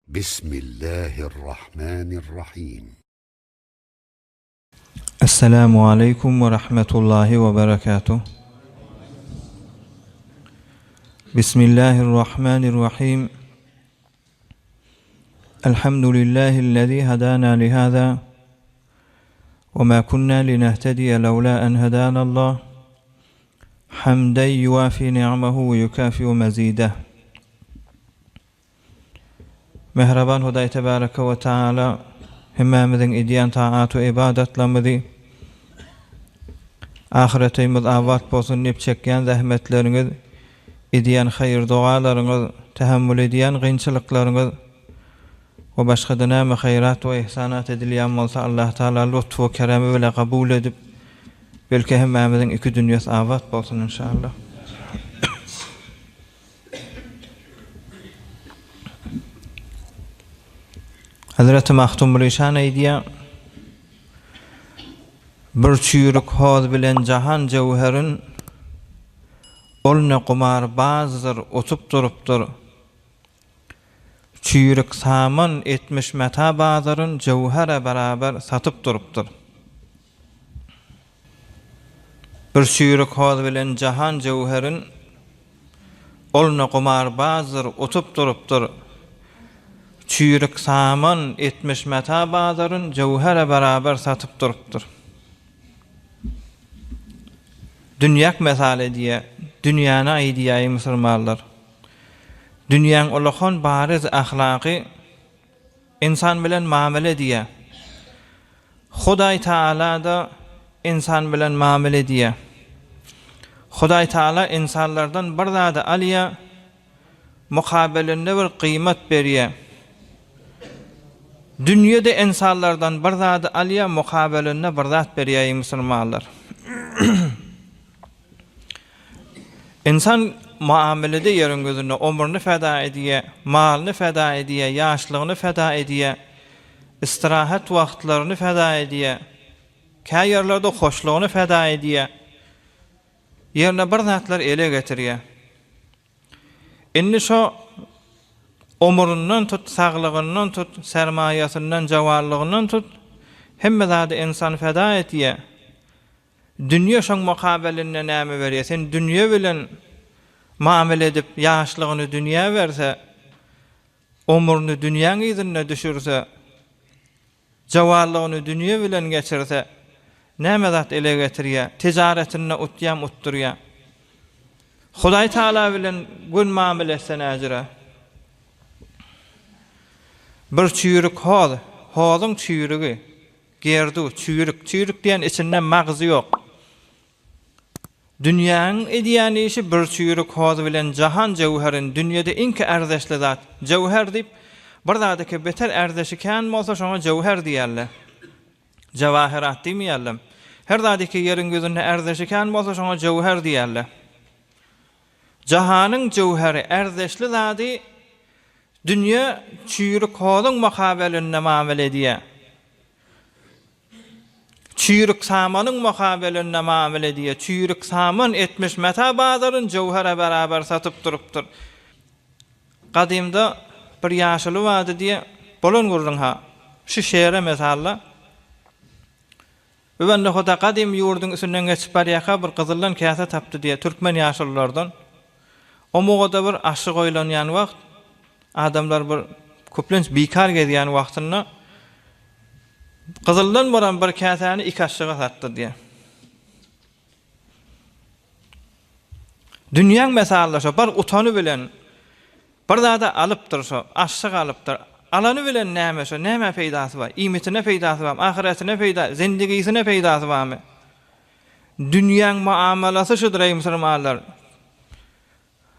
Bismillahirrahmanirrahim. Esselamu aleýkum we rahmetullahi we berekatuh. Bismillahirrahmanirrahim. Elhamdülillahi'llezî hedâna lihâzâ ve mâ kunnâ linehtediye lewlâ en hedânallah. Hamden yuwâfî ni'mehu ve yukâfi'u mezîdeh. Mähriban Hudaý Tebareke we Taala hemmämiziň edýän taat we ybadatlarymyzy ahyretimiz abat bolsun diýip çekýän zähmetleriňiz, edýän haýyr-dogalaryňyz, tähemmül edýän gynçylyklaryňyz we başga-da näme haýrat we ihsanat edilýän bolsa Allah Taala lutf we keremi bile kabul edip, belki hemmämiziň iki dünýesi abat bolsun inşallah. Hezreti Magtymguly şan aýdýar, Bir çüýrük hoz bilen jahan jöwherin, Ol ne gumarbazdyr, utup durupdyr. Çüýrük saman etmiş meta bazaryn, Jöwhere beraber satyp durupdyr. Bir çüýrük hoz bilen jahan jöwherin, Ol ne gumarbazdyr, utup durupdyr. Çüýrük saman etmiş meta bazaryn, Jöwhere beraber satyp durupdyr. Dünýäk mysal edýä, dünýäni aýdýa eý musulmanlar. Dünýäň ulakan bariz ahlagy ynsan bilen mamele edýä. Hudaý Taala-da ynsan bilen mamele edýär. Hudaý Taala ynsanlardan bir zady alýar, mukabelinde bir gyýmat berýär. Dünýe-de ynsanlardan bir zady alýar, mukabelinde bir zat berýär, eý musulmanlar. Ynsan muamelede ýeriň ýüzünde ömrüni feda edýär, malyny feda edýär, ýaşlygyny feda edýär, istirahat wagtlaryny feda edýär, kä ýerlerde hoşlugyny feda edýär, ýerine bir zatlar ele getirýär. Indi şo ömründen tut, saglygyndan tut, sermaýasyndan, jawallygyndan tut, hemme zady ynsan feda edýär. Dünýe şoň mukabelinde näme berýär? Sen dünýe bilen mamele edip, ýaşlygyny dünýä berse, ömrüni dünýäň yzynda düşürse, jowallygyny dünýe bilen geçirse, näme zat ele getirýär? Tijaretinde utýam, utdurýar. Hudaý Taala bilen gün mamele etse näjüre? Bir çüýrük hoz, hozuň çüýrügi. Gerdu, çüýrük. Çüýrük diýen içinde magzy ýok. Dünýäniň edýän işi bir çüýrük hoz bilen jahan jöwherin, dünýede iňki ärzeşli zat, jöwher diýip, bir zadyky beter ärzeşi kän bolsa şoňa jöwher diýerler. Jewaherat diýmeýärler. Her zadyky ýeriň ýüzünde ärzeşi kän bolsa şoňa jöwher diýerler. Jahanyň jöwheri, ärzeşli zady Dünýe çüýrük hozuň mukabelinde mamele edýär. Çüýrük samanyň mukabelinde mamele edýär. Çüýrük saman etmiş meta bazaryn jöwhere beraber satyp durupdyr. Gadymda bir ýaşuly bardy diýýär. Bolan gürrüň ha. Şu şere mysal-da. Bu bende huda gadymy ýurduň üstünden geçip barýarka bir gyzyldan käse tapdy diýýär türkmen ýaşululardan. Omugada bir aşyk oýlanýan wagt, adamlar bir köplenç bikar gezýän wagtynda gyzyldan bolan bir käsäni iki aşyga satdy diýýär. Dünýäň mesalynda şo bir utany bilen bir zada alypdyr şo, aşyk alypdyr. Alany bilen näme şo, nämä peýdasy bar? Iýmitine peýdasy barmy? Ahyretine peýda, zindigisine peýdasy barmy? Dünýäň muamalasy şudur eý musulmanlar.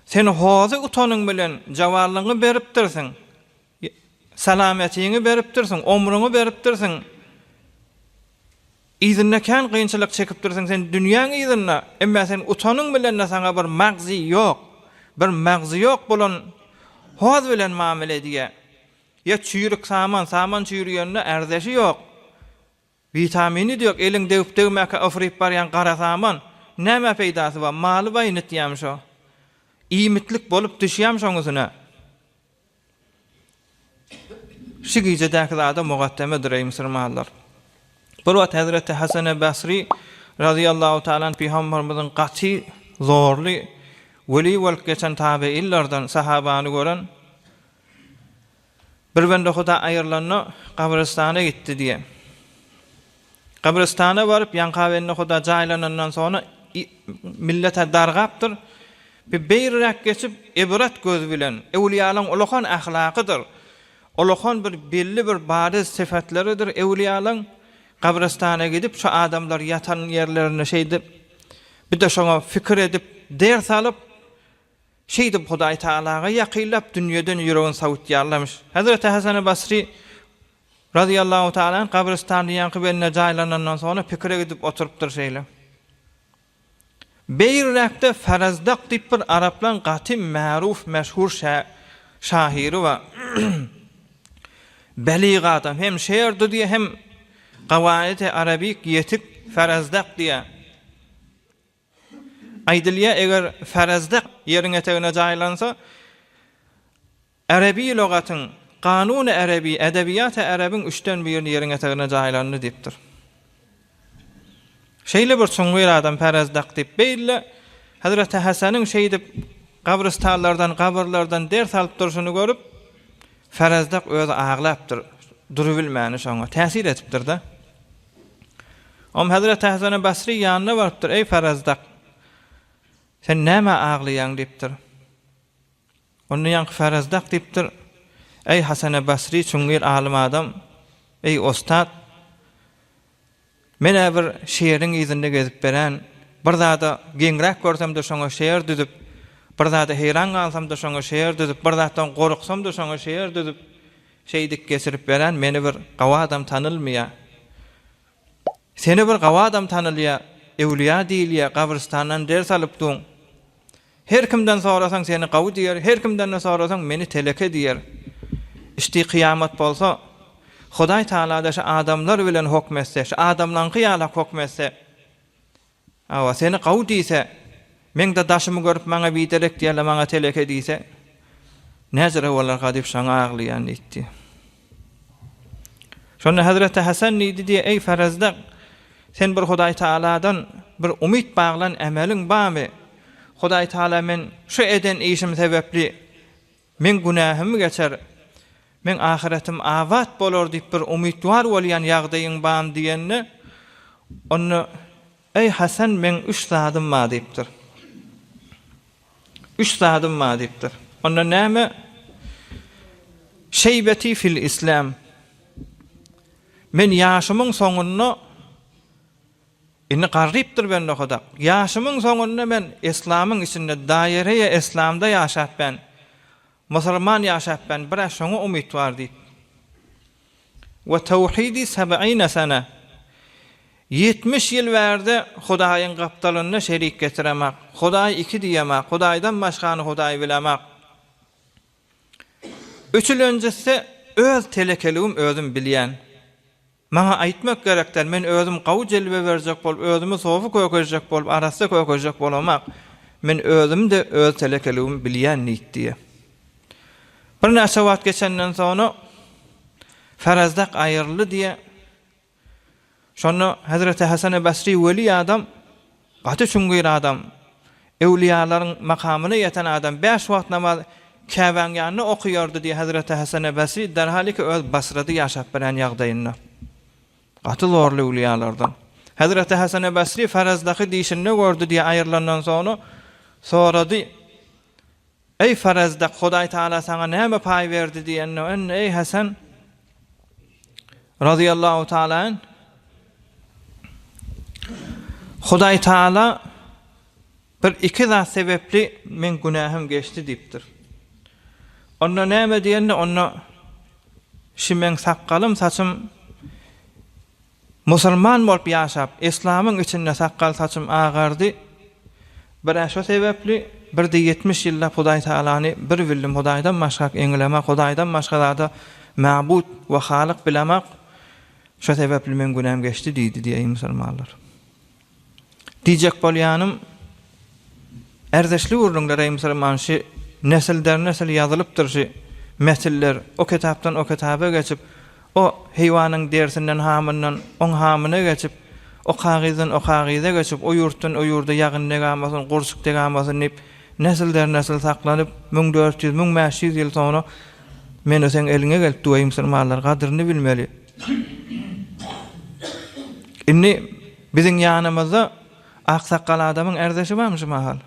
Sen hozy utanyň bilen jawallygyňy beripdirsiň. Salametiňi beripdirsiň, omrüňi beripdirsiň. Yzynda kän kynçylyk çekipdirsiň sen dünýäň yzynda, emma sen utanyň bilen-de saňa bir magzy ýok, bir magzy ýok bolan hoz bilen mamele edýä. Ýa çüýrük saman, saman çüýrügende ärzeşi ýok. Witamini-de ýok, eliň degip-degmäkä ofryp barýan gara saman, nämä peýdasy bar, maly baýnitýäm şo. Iýmitlik bolup düşýäm şoň üstüne. Şu gijedäki zada mugatdemedir, eý musulmanlar. Bir wagt hezreti Hasene Basry razyýallahu taala anh pygamberimiziň gaty zorly weli bolup geçen tabeillerden sahabany gören bir bende huda aýrylanda gabrystana gitdi diýe. Gabrystana baryp ýaňka bende huda jaýlanandan soňra millete dargapdyr. Bir beýräk geçip ibret gözi bilen öwliýalaryň ulakan ahlakydyr. Ulakan bir belli bir bariz sypatleridir öwliýalaryň gabrystana gidip şu adamlar ýatan ýerlerinde şeýdip bir-de şoňa fikir edip ders alyp şeýdip Hudaý Tagalaga ýakynlap dünýeden ýüregini sowutýarlarmyş. Hezreti Hasany Basry razyýallahu taala anh gabrystanda ýaňky bende jaýlanandan soňra pikire gidip oturypdyr şeýle. Beýräkde Farazdak diýip bir araplaň gaty märuf, meşhur şahyry bar. Belyg adam, hem şeýer düzýär, hem gawaidi arabik ýetik Farazdak diýýär. Aýdylýar, eger Farazdak ýeriň etegine jaýlansa, Erebi lugatyň, Kanuny erebi, edebiýaty erebiň üçden birini ýeriň etegine jaýlandy diýipdir. Şeýle bir çuňňur adam Perezdak diýip beýle Hezreti Hasanyň şeýdip gabrystanlardan, gabyrlardan ders alyp durşuny görüp, Ferezdak özi aglapdyr, durubilmäni şoňa täsir edipdir-de. Om Hezreti Hasany Basry ýanyna barypdyr, Eý Ferezdak, sen nämä aglaýaň diýipdir. Onda ýaňky Ferazdak diýipdir, Eý, Hasene Basry, çuňňur alym adam, eý, ostat! Men-ä bir şeriň yzynda gezip beren, bir zada geňräk görsem-de şoňa şer düzüp, bir zada heýran galsam-da şoňa şer düzüp, bir zatdan gorksam-da şoňa şer düzüp, şeýdip geçirip beren meni bir gawy adam tanylmaýar. Seni bir gawy adam tanylýar, öwlüýä diýilýär, gabrystandan ders alyp duň. Her kimden sorasaň seni gawy diýer, her kimden-de sorasaň meni teleke diýer. Işdi kyýamat bolsa, Hudaý Tagala-da şu adamlar bilen hokm etse, şu adamlaňky ýalak hokm etse, hawa, seni gawy diýse, meň-de daşymy görüp maňa biderek diýerler, maňa teleke diýse, näjere bolarka diýip şoňa aglaýan diýipdi. Şonda Hezreti Hasan diýdi diýe, Eý Ferezdek, sen bir Hudaý Tagaladan bir umyt baglan emeliň barmy? Hudaý Tagala men şu eden işim sebäpli meň günähimi geçer, meň ahyretim abat bolar diýip bir umytwar bolýan ýagdaýyň barmy diýende, onda Eý Hasan meň üç zadym bar diýipdir. Üç zadym bar diýipdir. Onda näme? Şeýbeti fil islam. Men ýaşymyň soňunda indi garrypdyr bende Huda. Ýaşymyň soňunda men islamyň içinde daýereýe islamda ýaşap ben. Musulman ýaşap ben. Bir-ä şoňa umyt bar diýip. We tawhidi seb'ine sene. 70 ýyl bärde Hudaýyň gapdalynda şerik getiremak, Hudaý iki diýemak, Hudaýdan başgany Hudaý bilemak. Üçülenjisi öz telekeligim özüm bilýän. Maňa aýtmak gerek däl, men özüm gawy jelbe berjek bolup, özümi sofy kökezjek bolup, arassa kökezjek bolamak. Men özüm-de öz telekeligimi bilýän diýip diýýär. Birnäçe wagt geçenden soňra Ferazdak aýryldy diýýär. Şonda Hezreti Hasany Basry weli adam, gaty çuňňur adam, öwlüýalaryň makamyna ýeten adam, bäş wagt namaz Käbäň ýanynda okaýardy diýýär Hezreti Hasany Basry derhaliki öz Basrada ýaşap beren ýagdaýynda. Gaty zorly öwlüýalardan. Hezreti Hasany Basry Ferazdaky dişinde gördi diýýär aýrylandan soňra sorady. Eý, Farezdak, Hudaý Tagala saňa näme paý berdi diýende, onda, Eý, Hasan, razyýallahu taala anh, Hudaý Tagala bir iki zat sebäpli meň günähim geçdi diýipdir. Onda näme diýende, onda şi meň sakgalym, saçym Musulman bolup ýaşap, Yslamyň içinde sakgal-saçym agardy. Bir-ä şo sebäpli, bir-de 70 ýyllap Hudaý Tagalany bir bildim, Hudaýdan başga eňilemak, Hudaýdan başga zada mabut we halyk bilemak, şo sebäpli meň günäm geçdi diýdi diýeýin musulmanlar. Diýjek bolýanym, erzeşli gürrüňler eý musulman şi nesilden-nesil ýazylypdyr şi. Metiller o kitapdan o kitaba geçip, o heýwanyň derisinden hamyndan oň hamyna geçip, o kagyzdan o kagyza geçip, o ýurtdan o ýurda ýagyn degamasyn, gurçuk degamasyn diýip, nesilder-nesil saklanyp, 1400, 1500 ýyl soňra meni seň eliňe gelip duweý musulmanlar, gadyryny bilmeli. Indi biziň ýanymyzda aksakgal adamyň ärdeşi barmy şu mahal?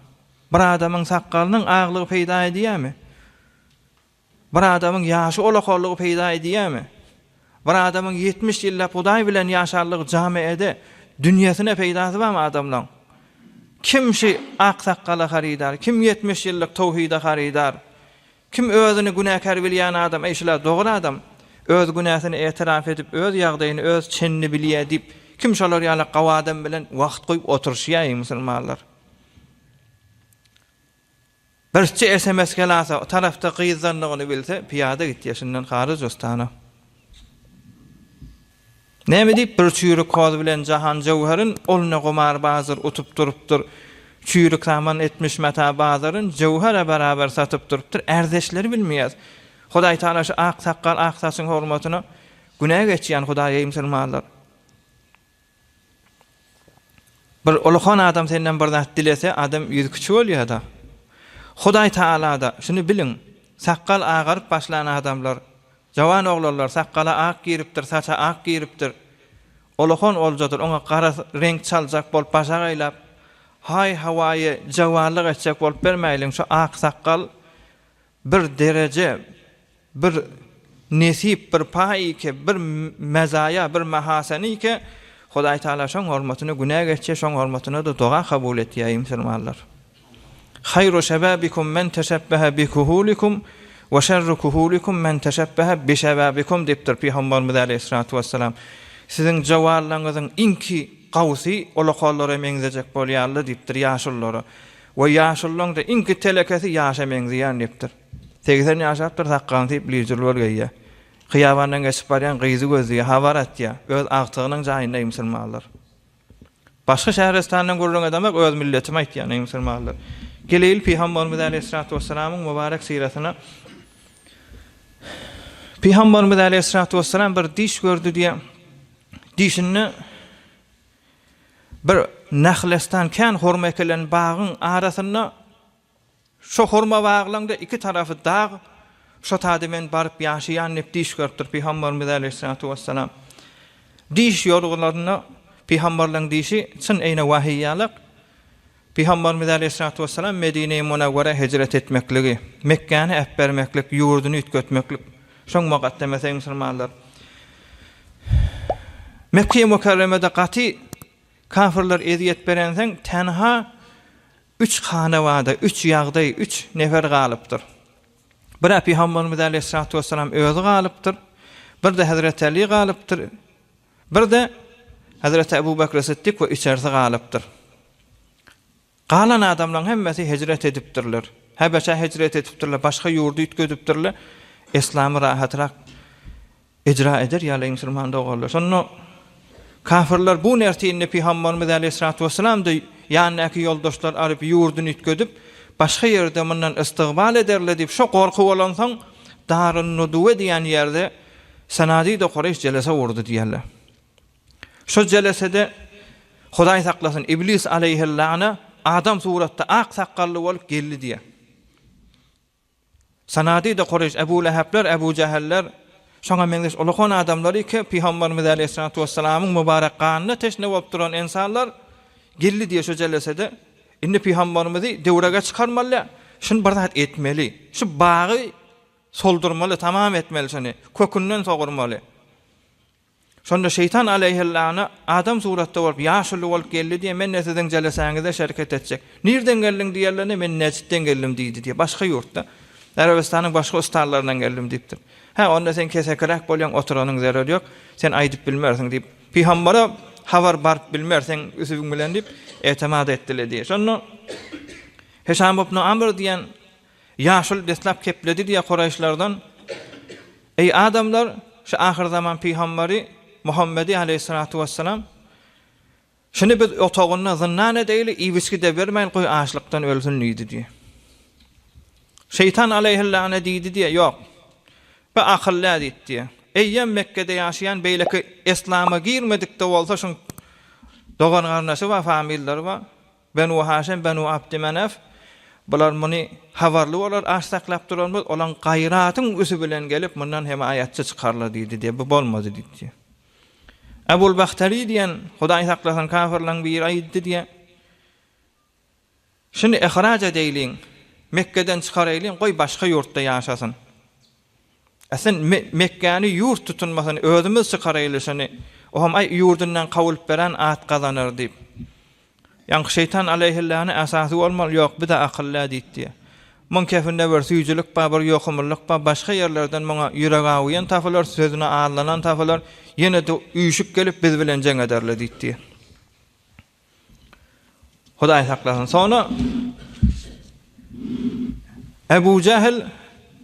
Bir adamyň sakgalynyň aglygy peýda edýärmi? Bir adamyň ýaşy olakanlygy peýda edýärmi? Bir adamyň 70 ýyllap Hudaý bilen ýaşanlygy jamiede dünýesine peýdasy barmy adamlaň? Kim şi ak sakgala harydar? Kim 70 ýyllyk towhide harydar? Kim özüni günäkär bilýän adam, eý şular dogry adam, öz günäsini etiraf edip, öz ýagdaýyny, öz çenini bilýär diýip, kim şolar ýaly gawy adam bilen wagt goýup oturyşýar eý musulmanlar? Birçe sms gelasa, o tarapda gyzdanlygyny bilse, pyýada gitýär, şundan haryj ustana. Näme diýip, bir çüýrük hoz bilen jahan jöwherin, ol ne gumarbazdyr, utup durupdyr. Çüýrük saman etmiş mata bazaryn, jöwhere barabar satyp durupdyr. Ärdeşleri bilmeýäs. Hudaý Tagala şu ak sakgal, ak saçyň hormatyna günä geçýän Hudaý eý musulmanlar. Bir ulukan adam senden bir zat dilese, adam ýüzi kiçi bolýar-da. Hudaý Tagala-da, şuny biliň, sakgal agaryp başlan adamlar, jawan oglanlar sakgala ak giripdir, saça ak giripdir. Ulukan oljadyr, oňa gara reňk çaljak bolup başagaýlap, haý-hawaýy jawanlyk etjek bolup bermäýliň, şu ak sakgal Bir dereje, bir nesip, bir paý ike, bir mezaýa, bir mahaseni ike, Hudaý Tagala şoň hormatyna günä geçýär, şoň hormatyna-da doga kabul etýär, eý musulmanlar. Haýru şebabikum men teşebbehe bi kuhulikum we şerru kuhulikum men teşebbehe bi şebabikum diýipdir Pygamberimiz aleýhissalatu wessalam. Siziň jowanlaryňyzyň iňki gawusy olakanlara meňzejek bolýarlar diýipdir ýaşululara. We ýaşulylaň-da iňki telekesi ýaşa meňzeýän diýipdir. 80 ýaşapdyr, sakgalyny syýyp, lüýjülbel geýýär. Hyýabandan geçip barýan gyzy gözleýär, habar atýar. Öz agtygynyň jaýynda eý musulmanlar. Başga şähristandan gürrüň edemek, öz milletimi aýtýan eý musulmanlar. Geleýli Pygamberimiz aleýhissalatu wessalamyň mübarek syratyna. Pygamberimiz aleýhissalatu wessalam bir diş gördi diýýär. Dişinde Bir nahlestan kän hurma ekilen bagyň arasynda şo hurma baglaňda iki tarapy dag, şo tada men baryp ýaşaýan diýip düýş görüpdir Pygamberimiz aleýhissalatu wessalam. Düýş ýorgularynda pygamberleň düýşi çyn eýne wahyý ýalak. Pygamberimiz aleýhissalatu wessalam Medine-i Munawwara hijret etmekligi, Mekgäni äpbermeklik, ýurduny üýtgetmeklik şoň mukaddemesi eý musulmanlar. Mekge-i Mükerremede gaty kafirler ezýet berensoň tenha üç hanawada, üç ýagdaý, üç nefer galypdyr. Bir-ä Pygamberimiz aleýhissalatu wessalam özi galypdyr, bir-de Hezreti Aly galypdyr, Bir-de Hezreti Ebu Bekri Sytdyk we üçersi galypdyr. Galan adamlaryň hemmesi hijret edipdirler. Hebeşä hijret edipdirler, başga ýurdy üýtgedipdirler. Yslamy rahatrak icra eder ýaly musulman doganlar. Şonda kafirler bu nersi indi Pygamberimiz aleýhissalatu wessalam-da ýanyndaky ýoldaşlar alyp ýurduny üýtgedip, başga ýerde mundan istigbal ederler diýip şo gorky bolansoň Darun-Nuduwe diýen ýerde Sanadid-i Kureýş jelese urdy diýerler. Şo jelesede, Hudaý saklasyn, Iblis aleýhillana adam suratda ak sakgally bolup geldi diýer. Sanadid-i Kureýş, Ebu Lehepler, Ebu Jäheller, şoňa meňzeş ulukan adamlar ki, Pygamberimiz aleýhissalatu wessalamyň mübarek ganyna teşne bolup duran ynsanlar geldi diýer şo jelesede. Indi Pygamberimizi döwrege çykarmaly, şuny bir zat etmeli. Şu bagy Soldurmaly, tamam etmeli şony. Kökünden sogurmaly. Şonda şeýtan aleýhillana adam suratda bolup, ýaşuly bolup geldi diýýär, men-de siziň jelesäňizde şereket etjek. Nirden geldiň diýerlerinde, men Nejtden geldim diýdi diýýär, başga ýurtda. Arabystanyň başga ustallaryndan geldim diýipdir. Hä, onda sen kesekiräk bolýaň, oturanyň zereri ýok, sen aýdyp bilmersiň diýip, pygambere habar baryp bilmer seň üsübiň bilen diýip, etimat etdiler diýýär. Şonda Hişam ibn Amr diýen Ýaşuly deslap kepledi diýýär kuraýyşlardan, Eý, adamlar, şu ahyrzaman pygambary Muhammedi aleýhissalatu wessalam, şuny biz otagynda zyndan edeýli, iýip-içgi-de bermäýli, goý açlykdan ölsün diýdi diýýär. Şeýtan aleýhillane diýdi diýýär, Ýok. Bu akylly diýip diýýär. Eýýäm Mekgede ýaşaýan beýleki eslama girmedik-de bolsa şuň dogan-garyndaşy bar, famillary bar. Benu Haşim, Benu Abdymenef bular muny habarly bolar, aç saklap duranymyz, olaň gaýratyň üsi bilen gelip mundan hemaýatçy çykarlar diýdi diýýär. Bu bolmady diýdi diýýär. Ebul Bahtary diýen, Hudaý saklasyn, kafirleň biri aýtdy diýýär. Şuny ihraç edeýliň, Mekgeden çykaraýlyň, goý başga ýurtda ýaşasyn. Aslyn Mekgäni ýurt tutunmasyn, özümiz çykaraýly şuny. Ohm aý ýurdundan kawulyp beren at gazanar diýip. Ýaňky şeýtan aleýhillany esasy bolmaly, ýok, bi-de akylly diýipdi. Muň kefinde bir süýjülik bar, bir ýokumlylyk bar, başga ýerlerden muňa ýürek awuýan tapylar, sözüne aldanan tapylar, ýene-de üýşüp gelip biz bilen jeň ederler diýipdi. Hudaý saklasyn. Soňra Ebu Jähil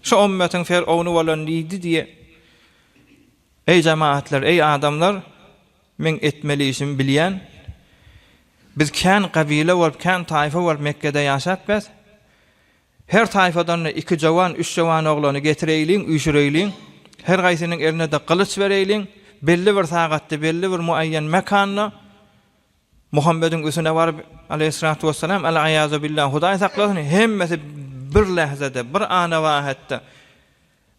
şu ümmetiň ferowny bolan diýdi diýe. Eý jemaatlar, eý adamlar, men etmeli işimi bilýän. Biz kän kabile bolup, kän taýfa bolup Mekgede ýaşap bes. Her taýfadan-da iki jowan, üç jowan oglany getireýliň, üýşüreýliň. Her haýsynyň eline-de gylyç bereýliň. Belli bir sagatda, belli bir muaýýen mekanda Muhammediň üstüne baryp, aleýhissalatu wessalam, Al-aýazu billah, Hudaý saklasyn, hemmesi bir lähzede, bir ana-wahetde,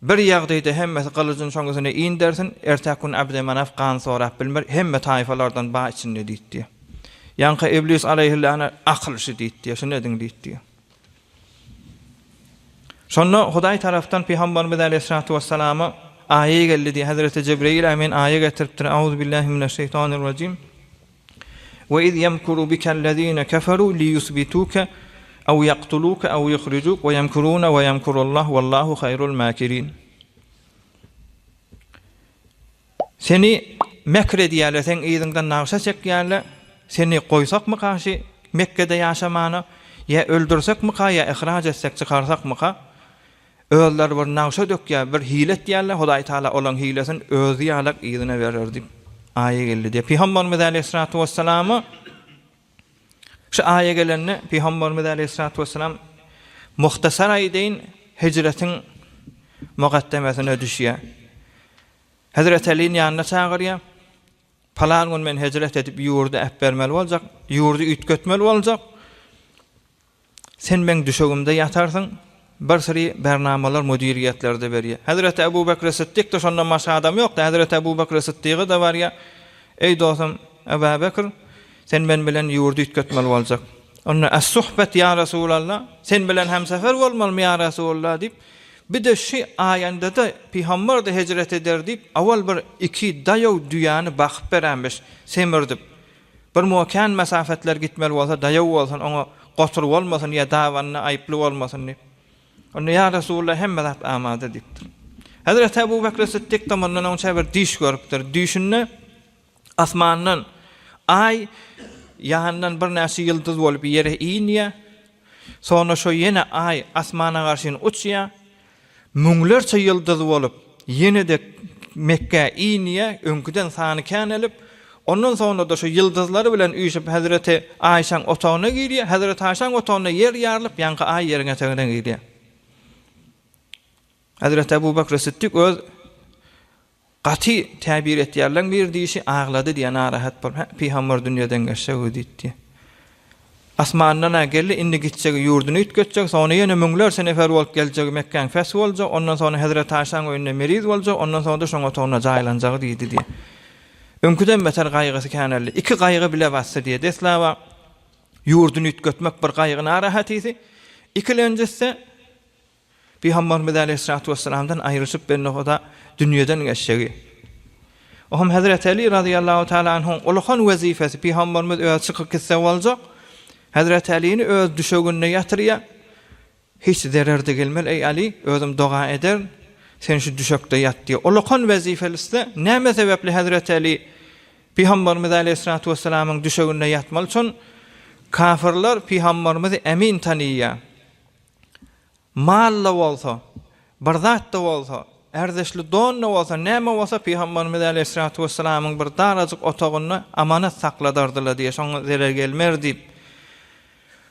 bir ýagdaýda hemmesi gylyjyny şoň üstüne indersin, ertäki gün Abdymanaf gan sorap bilmer, hemme taýfalardan ba içinde diýipdi. Ýaňky Iblis aleýhillana akyl şi diýipdi, şuny ediň diýipdi. Şonda Hudaý tarapdan Pygamberimiz aleýhissalatu wessalama aýa geldi diýýär. Hezreti Jebreýil ämin aýa getiripdir. Auzubillahi mineşşeýtanirrajim. We iz ýemkuru bikellezine keferu liyusbituke ew ýaktuluke ew yuhrijuk we ýemkuruna we ýemkurullah wallahu haýrul makirin. Seni mekr edýärler, seň yzyňdan nagşa çekýärler, seni goýsakmyka şi Mekgede ýaşamana, ýa öldürsekmika, ýa ihraç etsek, çykarsakmyka? Özleri bir nagşa dökýär, bir hile etýärler, Hudaý Tagala olaň hilesini özi ýalak yzyna berer diýip aýa geldi diýýär. Pygamberimiz aleýhissalatu wessalama şu aýa gelende Pygamberimiz aleýhissalatu wessalam muhtasar aýdaýyn hijretiň mukaddemesine düşýär. Hezreti Alyny ýanyna çagyrýar. Palan gün men hejret edip ýurdy äpbermeli boljak, ýurdy üýtgetmeli boljak. Sen meň düşegimde ýatarsyň. Bir syry bernamalar müdiriýetlerde berýär. Hezreti Ebu Bekri Sytdyk-da şondan başga adam ýokdy. Hezreti Ebu Bekri Sytdyga-da barýar. Eý dostum Ebu Bekr, sen men bilen ýurdy üýtgetmeli boljak. Onda Es-suhbet ýa Resulallah, sen bilen hemsefer bolmalymy ýa Resulallah diýip, Bir-de şy aýanda-da pygamber-de hejret eder diýip, awal bir iki daýaw düýäni bakyp berenmiş, semirdip. Bir muňa kän mesafetler gitmeli bolsa, daýaw bolsun, oňa gotur bolmasyn ýa dabanyna aýyply bolmasyn diýip. Onda ýa Resulallah hemme zat amada diýipdir. Hezreti Ebu Bekri Sytdyk-da mundan öňçä bir düýş görüpdir. Düýşünde Asmandan Aý, ýanyndan birnäçe ýyldyz bolup ýere inýär. Soňra şo ýene Aý asmana garşyn uçýar. Müňlerçe ýyldyz bolup ýene-de Mekgä inýär, öňküden sany känelip. Ondan soňra-da şo ýyldyzlary bilen üýşüp hezreti Aýşaň otagyna girýär. Hezreti Aýşaň otagynda ýer ýarylyp, ýaňky Aý ýeriň etegine girýär. Hezreti Ebu Bekr Sytdyk öz Gaty täbir etýärleň bir dişi aglady diýä narahat bolup hä pygamber dünýeden geçjegi diýdi. Asmandan-a geldi indi gitjegi ýurduny üýtgetjek soňra ýene müňlerçe nefer bolup geljegi Mekgäň fethi boljak ondan soňra hezreti Aýşaň öýünde meriz boljak ondan soňda şoň otagynda jaýlanjagy diýdi diýä. Öňküden beter gaýgysy käneldi. Iki gaýgy bile basdy diýä. Deslaba ýurduny üýtgetmek bir gaýgy narahatysy. Ikilenjisi Pygamberimiz aleýhissalatu wessalamdan aýrylyşyp bende-huda dünýeden geçjegi. Ohm Hezreti Eli razyýallahu taala anhuň ulakan wezipesi Pygamberimiz özi çykyp gitse boljak. Hezreti Elini öz düşeginde ýatyrýar. Hiç zerer-de gelmez eý Ali, özüm doga ederin. Sen şu düşekde ýat diýýär. Ulakan wezifelisi näme sebäpli Hezreti Eli Pygamberimiz aleýhissalatu wessalamyň düşeginde ýatmaly? Çün kafirler Pygamberimizi emin tanyýar. Mal-da bolsa, bir zat-da bolsa, ärdeşli don-da bolsa, näme bolsa Pygamberimiz aleýhissalatu wessalamyň bir darajyk otagynda amanat sakladardylar diýýär, şoňa zerer gelmer diýip.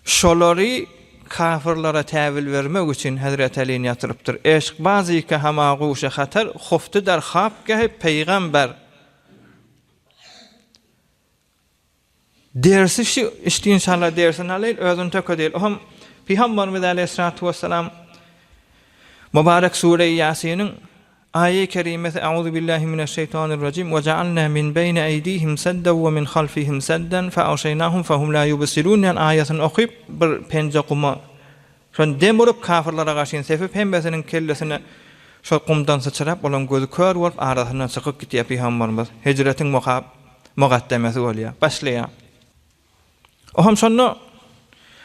Şolary. kafyrlara täwil bermek üçin Hezreti Alyny ýatyrypdyr. Eşkbazy ke hamaguşe hatar hufty der hapgehi peýgamber. Dersi şu içdi inşallah dersini alaýyl özüni töke diýil. Ohm Pygamberimiz aleýhissalatu wessalam Mübarek sure-i Ýasiniň aýy kerimesi Euzu billahi mineşşeýtanirrajim we ja'alna min beýni eýdihim sedden we min halfihim sedden fe agşeýnahum fehum la ýubsirun diýen aýatyny okyp bir penje guma Şony dem urup kafyrlara garşyn sepip hemmesiniň kellesine şol gumdan syçrap olaň gözi kör bolup arasyndan çykyp gitýär pygambarymyz hijretiň mugaddemesi bolýar başlaýar Ohm şonda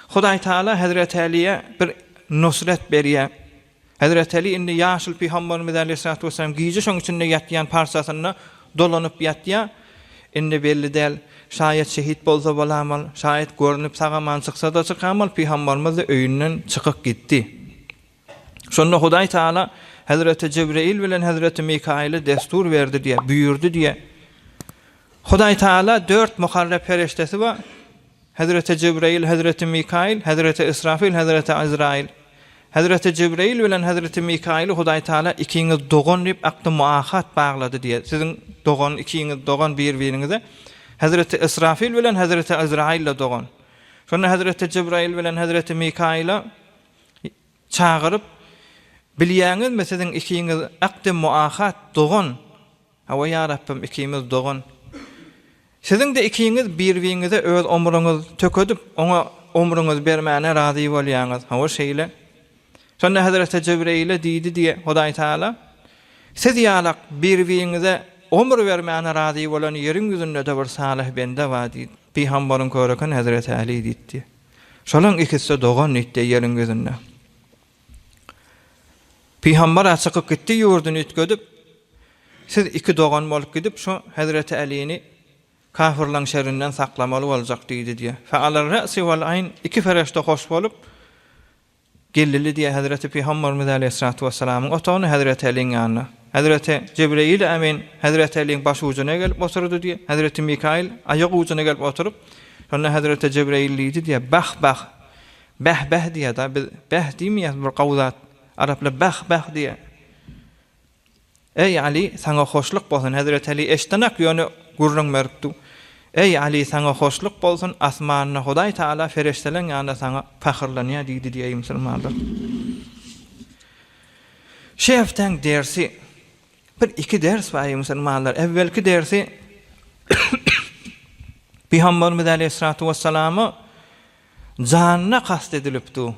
Hudaý Taala Hezreti Äliýe bir nusret berýär Hezreti Äli indi ýaşyl pygambarymyz aleýhissalatu wessalam gije şoň içinde ýatýan parsasynda dolanyp ýatýar Indi belli däl, şaýat şehit bolsa bolamaly, şaýat görnüp sag-aman çyksa-da çykamaly, pygambarymyz-da öýünden çykyp gitdi. Şonda Hudaý Tagala hezreti Jebreýil bilen hezreti Mikaýyla destur berdi diýýär, buýurdy diýýär. Hudaý Tagala dört mukarrep pereşdesi bar. Hezreti Jebreýil, hezreti Mikaýyl, hezreti Israfyl, hezreti Azraýyl. Hezreti Jebreýil bilen hezreti Mikaýyly Hudaý Tagala ikiňiz dogan diýip akdy muahat baglady diýýär. Siziň dogan ikiňiz dogan bir-biriňize. Hezreti Israfyl bilen hezreti Azraýyl-da dogan. Şonda hezreti Jebreýil bilen hezreti Mikaýyla çagyryp, Bilýäňizmi siziň ikiňiz akdy muahat dogan. Hawa, ýa Rabbym, ikimiz dogan. Siziň-de ikiňiz bir-biriňize öz omruňyz tökedip, oňa omruňyzy bermäne razy bolýaňyz. Hawa, şeýle. Şonda hezreti Jebreýile diýdi diýe, Hudaý Tagala, Siz ýalak bir-biriňize omur bermäne razy bolan ýeriň ýüzünde-de bir salyh bende bar diýdi. Pygambaryň köreken hezreti Äli diýdi. Şolaň ikisi-de dogan diýdi ýeriň ýüzünde. Pygamber-ä çykyp gitdi ýurduny üýtgedip, siz iki dogan bolup gidip şu hezreti Älini kafyrlaň şerinden saklamaly boljak diýdi diýýär. Fe alar re'si wal aýn iki pereşde hoş bolup geldili diýýär hezreti Pygamberimiz aleýhissalatu wessalamyň otagyna hezreti Äliň ýanyna. Hezreti Jebreýil emin hezreti Äliň baş ujuna gelip oturdy diýýär. Hezreti Mikaýyl aýak ujuna gelip oturyp, şonda hezreti Jebreýil diýdi diýýär, Bah bah Bäh bäh diýýär da biz bäh diýmeýäs bir gowy zat araplar bäh bäh diýýär. Eý Aly saňa hoşluk bolsun Hezreti Aly eşdenak ýöne gürrüň berip dur. Eý Aly saňa hoşluk bolsun asmanda Hudaý Taala fereşdeleň ýanynda saňa pahyrlanýar diýdi diýeý musulmanlar. Şu hepdäň dersi bir iki ders bar eý musulmanlar evvelki dersi Pygamberimiz Aleýhissalatu wessalama Janyna kast edilipdi.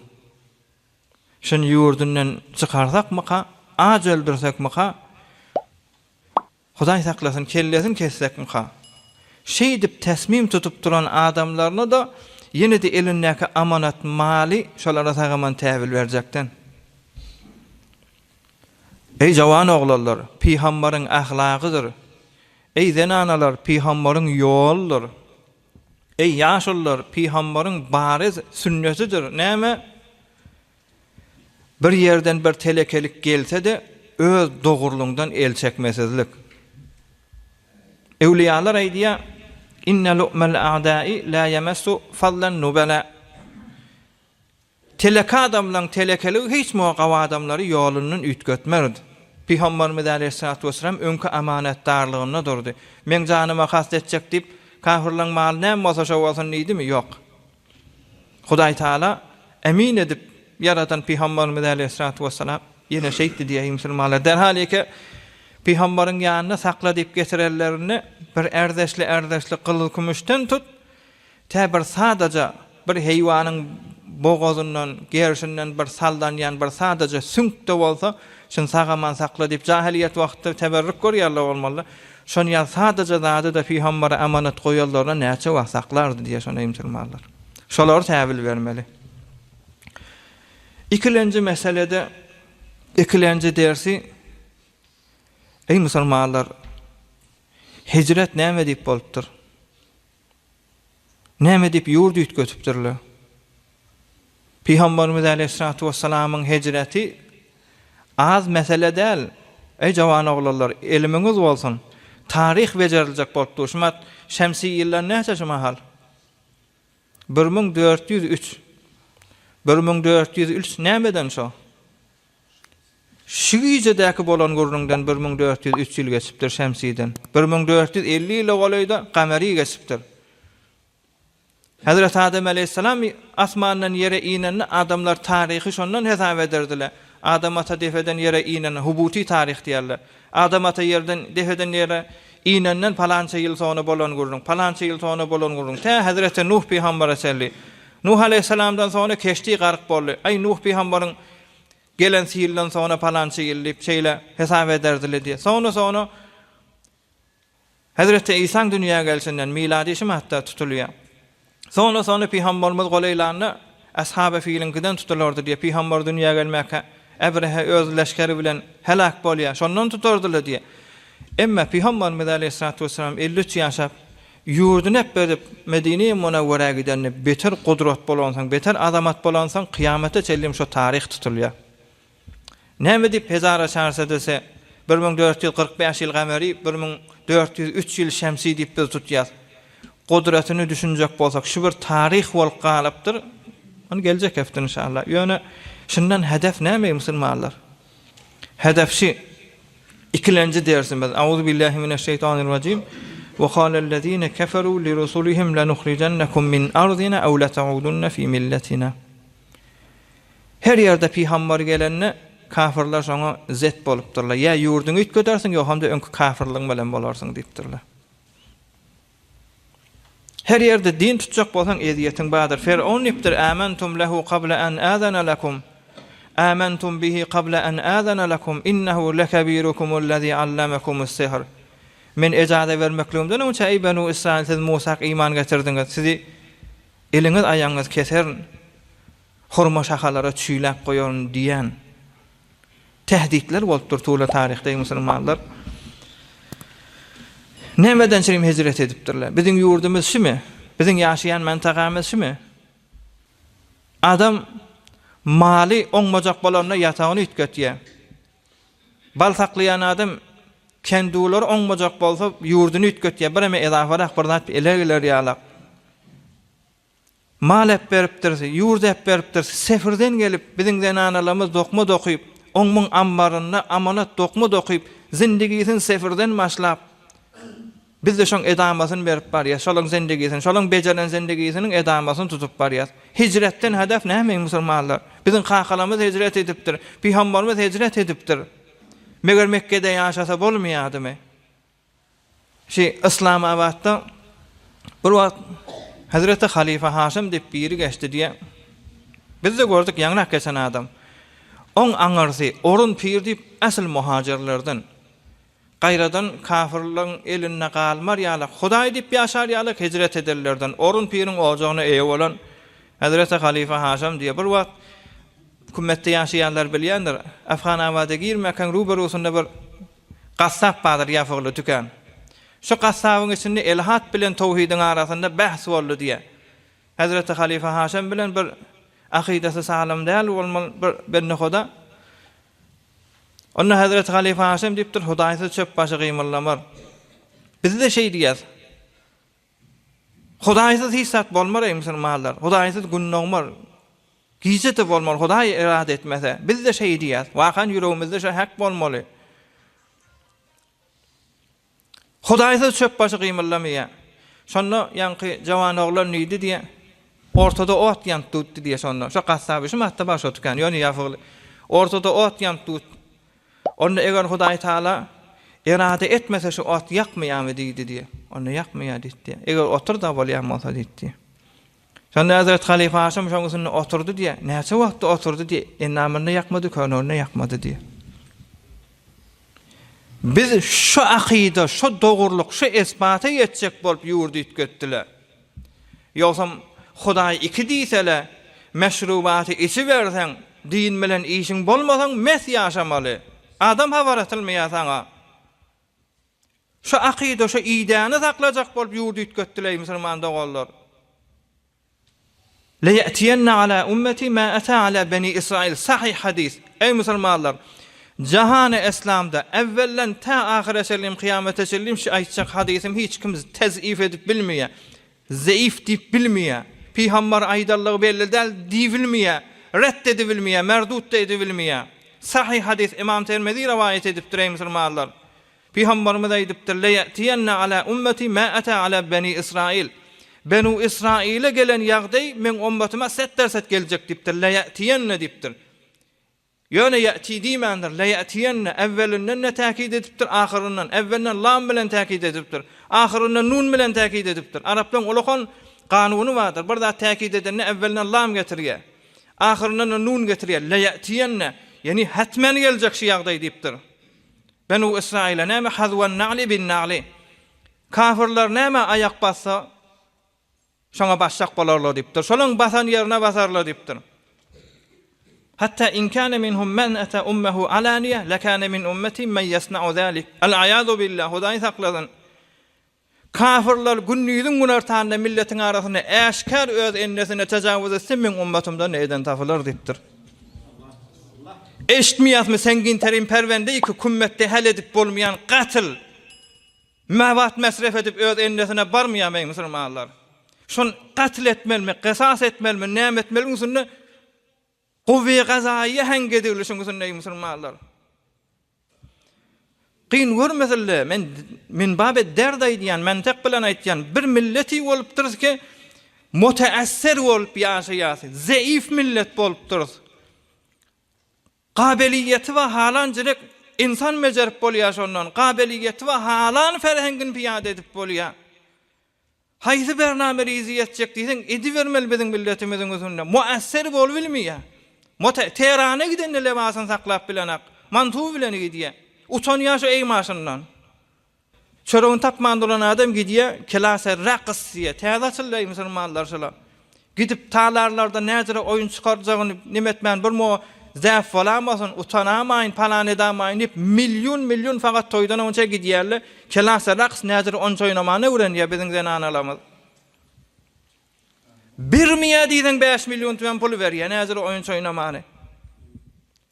Şuny ýurdundan çykarsakmyka, aç öldürsekmika, Hudaý saklasyn, kellesini kessekmika? Şeýdip täsmim tutup duran adamlaryna-da ýene-de elindäki amanat maly şolara sag-aman täwil berjekden. Eý, jawan oglanlar, pygambaryň ahlagydyr. Eý, zenanalar, pygambaryň ýoludyr. Eý, ýaşulular, pygambaryň bariz sünnetidir. Näme? Bir ýerden bir telekelik gelse-de, öz dogrulygyňdan el çekmesizlik. Öwlüýalar aýdýar, Inne lu'mel a'dai la ýemessu fadlan nubala. Teleke adamlaň telekeligi hiç muňa gawy adamlary ýolundan üýtgetmerd. Pygamberimiz aleýhissalatu wessalam öňki amanatdarlygynda durdy. Meň janyma kast etjek diýip, kafirleň maly näme bolsa şo bolsun diýdimi? Ýok. Hudaý Taala emin edip ýaradan Pygamberimiz aleýhissalatu wessalam ýene şeýtdi diýýär musulmanlar. Derhal ýeke Pygamberiň ýanyna sakla diýip getirenlerinde bir ärdeşli-ärdeşli gylyl-kümüşden tut, Tä bir sadaja bir heýwanyň bogazyndan, gerşinden bir sallanýan bir sadaja süňk-de bolsa, şuny sag-aman sakla diýip, jahylyýet wagtda teberrük görýärler bolmaly. Şony ýaly sadaja zady-da pygambere amanat goýanlaryna näçe wagt saklardy diýýär şonda musulmanlar. Şolary täwil bermeli. Ikilenji meselede, ikilenji dersi, eý musulmanlar, hijret näme diýip bolupdyr? Näme diýip ýurt üýtgetipdirler? Pygamberimiz aleýhissalatu wessalamyň hijreti az mesele däl. Eý jawan oglanlar, elimiňiz bolsun. Taryh bejeriljek bolup dur. Şumat şemsi ýyllar näçe şu mahal? 1403. 1403 nämeden şo? Şu gijedäki bolan gürrüňden 1403 ýyl geçipdir şemsiden. 1450 ýyla golaýda gameri geçipdir. Hezreti Adem aleýhissalam asmandan ýere inende adamlar taryhy şondan hesap ederdiler. Adam ata depeden ýere inende hubuty taryh diýerler. Adam ata ýerden depeden ýere inenden palança ýyl soňra bolan gürrüň, palança ýyl soňra bolan gürrüň. Tä Hezreti Nuh pygambere çenli. Nuh aleýhissalamdan soňra keşdi gark boldy. Aý Nuh pygambaryň gelen ýyldan soňra palança ýyl diýip şeýle hesap ederdiler diýýär. Soňra-soňra Hezreti Isaň dünýä gelşinden, milady şum hatda tutulýar. Soňra-soňra pygamberimiz golaýlanda, Ashaby filiňkiden tutulardy diýýär. Pygamber dünýä gelmäkä Ebrehe öz leşgeri bilen heläk bolýar. Şondan tutardylar diýýär. Emma pygamberimiz aleýhissalatu wessalam 53 ýaşap, ýurduny äpberip, Medine-i Munawwerä gidende beter gudrat bolansoň, beter azamat bolansoň, kyýamata çenli şo taryh tutulýar. Näme diýip hezara çarsa dese, 1445 ýyl gameri, 1403 ýyl şemsi diýip biz tutýas. Gudratyny düşünjek bolsak, şu bir taryh bolup galypdyr. Ony geljek hepde inşallah. Ýöne şundan hedef näme musulmanlar? Hedef şu ikilenji dersimiz. Auzubillahi mineşşeýtanirrajim. Ve kâlellezîne keferû lirusulihim lenuhrijennekum min ardina ew leteudunne fî milletina. Her ýerde pygambar gelende, kafyrlar şoňa zet bolupdyrlar. Ýa ýurduňy üýtgedersiň, ýok hem-de öňki kafyrlygyň bilen bolarsyň diýipdirler. Her ýerde din tutjak bolsaň, ezýetiň bardyr. Fer'un diýipdir, Âmentum lehu kabla an âzena lekum. Âmentum bihi kabla an âzena lekum. Innehu lekebirukumul-lezî allamakumus-sihr. Men ejaza bermekligimden öňçä, eý Benu Israil, siz Musa iman getirdiňiz. Sizi eliňiz, aýagyňyz keserin. Hurma şahalara çüýläp goýaryn diýen tehditler bolupdyr tula taryhda eý musulmanlar. Nämeden çyrim hijret edipdirler? Biziň ýurdumyz şümi? Biziň ýaşaýan mentagamyz şümi? Adam maly oňmajak bolanda ýatagyny üýtgetýär. Bal saklaýan adam kendulary oňmajak bolsa ýurduny üýtgetýär. Bireme ezafarak bir zat ele geler ýalak. Mal äpberipdir, ýurt äpberipdir, sefirden gelip, biziň zenanalarymyz dokma dokyp, oň-muň ammarynda amanat dokma dokyp, zindigisini sefirden başlap, biz-de şoň edamasyny berip barýas, şolaň zindigisini, şolaň bejeren zindigisiniň edamasyny tutup barýas. Hijretden hedef näme, musulmanlar? Biziň kakalarymyz hijret edipdir, pygambarymyz hijret edipdir. Meger Mekgede ýaşasa bolmaýardymy? Şi Yslamabatda bir wagt Hezreti Halyfa Haşym diýip biri geçdi diýýär. Biz-de gördük ýaňrak geçen adam. Oň aňyrsy Orun pir diýip äsl muhajirlerden. Gaýradan kafirligiň elinde galmar ýalak, Hudaý diýip ýaşar ýalak hijret edenlerden Orun piriň ojagyna eýe bolan Hezreti Halyfa Haşym diýýär. Bir wagt kümmetde ýaşaýanlar bilýändir. Afganabada girmäkäň ruberusynda bir Gassap bardyr ýapygly tükän. Şu gassabyň içinde elhat bilen towhidiň arasynda bähs boldy diýýär. Hezreti halyfa Haşym bilen bir akydasy saglam däl bolmaly bir bendehuda. Onda hezreti halyfa Haşym diýipdir, Hudaýsyz çöp başy gymyldamar. Biz-de şeý diýýäs. Hudaýsyz hiç zat bolmar eý musulmanlar. Hudaýsyz gün dogmar. Gije-de bolmar, Hudaý erada etmese. Biz-de şeý diýýäs. Wakan ýüregimizde şo hak bolmaly. Hudaýsyz çöp başy gymyldamaýar. Şonda ýaňky jawan oglan diýdi diýýär. Ortada ot ýanyp dutdy diýýär şonda. Şo gassaby şu matda bar şo tükän. Ýöne ýapygly. Ortada ot ýanyp dut. Onda eger Hudaý Taala erada etmese şu ot ýakmaýarmy diýdi diýýär. Onda ýakmaýar diýdi. Eger otur-da bolýan bolsa diýdi. Şonda Hezret Halyfa Haşym şoň üstünde oturdy diýýär. Näçe wagtda oturdy diýýär. Endamyny ýakmady, köýnegini ýakmady diýýär. Biz şu akyda, şu dogrulyk, şu esbata ýetjek bolup ýurdy üýtgetdiler. Ýogsam Hudaý iki diýsele, meşrubaty içiberseň, din bilen işiň bolmasaň mes ýaşamaly. Adam habar atylmaýar saňa. Şu akyda, şu idäni saklajak bolup ýurdy üýtgetdileý musulman doganlar. Leýetiýenne ala ummeti ma ata ala beni Israil sahyh hadys. Eý musulmanlar! Jahany Eslamda äwwelden tä ahyra çenlim kyýamete çenlim şu aýtjak hadysym hiç kim tezif edip bilmeýär. Zeif diýip bilmeýär. Pygambar aýdanlygy belli däl diýibilmeýär. Ret edibilmeýär, merdut-da edibilmeýär. Sahyh hadys Ymam Termezi rowaýat edipdir, eý musulmanlar! Pygamberimiz aýdypdyr, Leýe'tiýenne alâ ümmeti mâ etâ alâ beni Israil. Benu Israile gelen ýagdaý meň ummatyma set-derset geljek diýipdir, leýe'tiýenne diýipdir. Ýöne ýe'ti diýmändir, leýe'tiýenne, äwwelinden-de täkit edipdir, ahyryndan, äwwelinden lam bilen täkit edipdir, ahyryndan nun bilen täkit edipdir. Araplaryň ulakan kanuny bardyr, bir zat täkit edende äwwelinden lam getirýär, ahyryndan-da nun getirýär, leýe'tiýenne, ýagny hetmen geljek şu ýagdaý diýipdir. Benu Ysraýyla näme hazwan-na'li bin-na'li, kafyrlar nämä aýak bassa, Şoňa basjak bolarlar diýipdir. Şolaň basan ýerine basarlar diýipdir. Hatta in kana minhum men ata ummuhu alaniýe lekana min ummeti men ýasna'u zalik. Al-aýazu billah, Hudaý saklasyn. Kafyrlar gündiziň günortanda milletiň arasynda äşgär öz ennesine tejawuz etse meň ummatymdan eden tapylar diýipdir. Eşitmeýäsmi sengin terim perwende iki kümmetde hal edip bolmaýan gatyl. Mäwat mesref edip öz ennesine barmaýar eý musulmanlar. Şony gatl etmelimi, gysas etmelimi, näme etmeli ünsünde Guwwe gazaýy häň gedigli şuň üstünde eý musulmanlar. Kyn görmesinle, men min babe derd aýdýan, mentek bilen aýtýan, bir milleti bolupdyrys ki, muteesser bolup ýaşaýas, zeif millet bolupdyrys. Gabeliýeti we halan jirek ynsan bejerip bolýar şondan, gabeliýeti we halan ferhengini pyýada edip bolýar. Haýsy bername rizi etjek diýseň edibermeli biziň milletimiziň üstünde. Muasser bolubilmeýär. Mota Tehrana gidende lebasyny saklap bilenak. Mantu bilen gidýär. Utanýar şu eýmaşyndan. Çöregini tapman duran adam gidýär, kelase raks diýýär. Täze açyldy musulmanlar şolar. Gidip talarlarda näjere oýun çykarjagyny neme etmän bir mo zäf bolamasyn, utanamaýyn, palan edamaýyn diýip million-million fakat toýdan onça gidýärler. Kelase raks näjere onça oýnamany öwrenýär biziň zenanalarymyz. Bermeýär diýseň 5 million tümen pul berýär näjere oýunça oýnamany.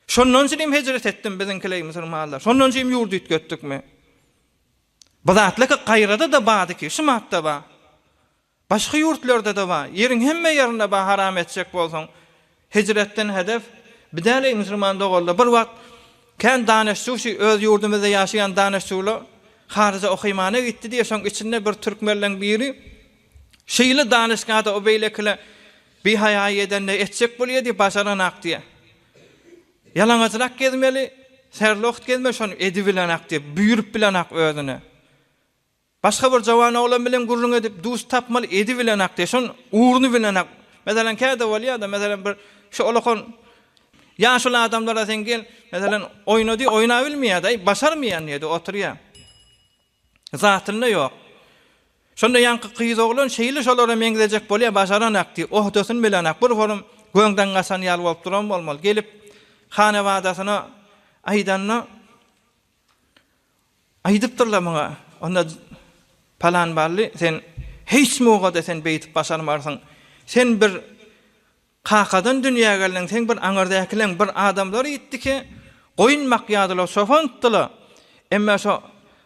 Şondan üçin hejret etdim biziňkileý musulmanlar. Şondan üçin ýurt üýtgetdikmi? Bu zatlar gaýrada-da bardy ki, şu matda bar. Başga ýurtlarda-da bar. Ýeriň hemme ýerinde bar haram etjek bolsaň. Hijretden hedef bi däl eý musulman doganlar. Bir wagt kän danyşçu şu öz ýurdumyzda ýaşaýan danyşçular haryja okymana gitdi diýe şoň içinde bir türkmenleň biri şeýle danyşgada o beýlekile bihaýaý edende etjek bolýa diýip başaranak diýe. Ýalaňajrak gezmeli, serloht gezmeli şony edibilenak diýip buýrup bilenak özüne. Başga bir jawan oglan bilen gürrüň edip, duz tapmaly edibilenak diýýär. Şonuň ugruny bilenak. Meselem, käte bolýar-da, meselem, bir şu olakan ýaşuly adamlara sen gel, meselem, oýna diý, oýnabilmeýär-de, başarmaýan diýýär-de, oturýar. Zatynda ýok. Şonda ýaňky gyz oglan şeýle şolara meňzejek bolýar, başaranak diýýär, ohdasyny bilenak. Bir forum göňden gaçan ýaly bolup duran bolmaly. Gelip, hanabadasyna aýdanda, Aýdypdyrlar muňa, Onda palan bally, sen hiç mugada sen beýdip başarmarsyň. Sen bir kakadan dünýä geldiň, seň bir aňyrdäkileň bir adamlary ýitdi ki, goýun bakýardylar, çopan tutdylar. Emma şo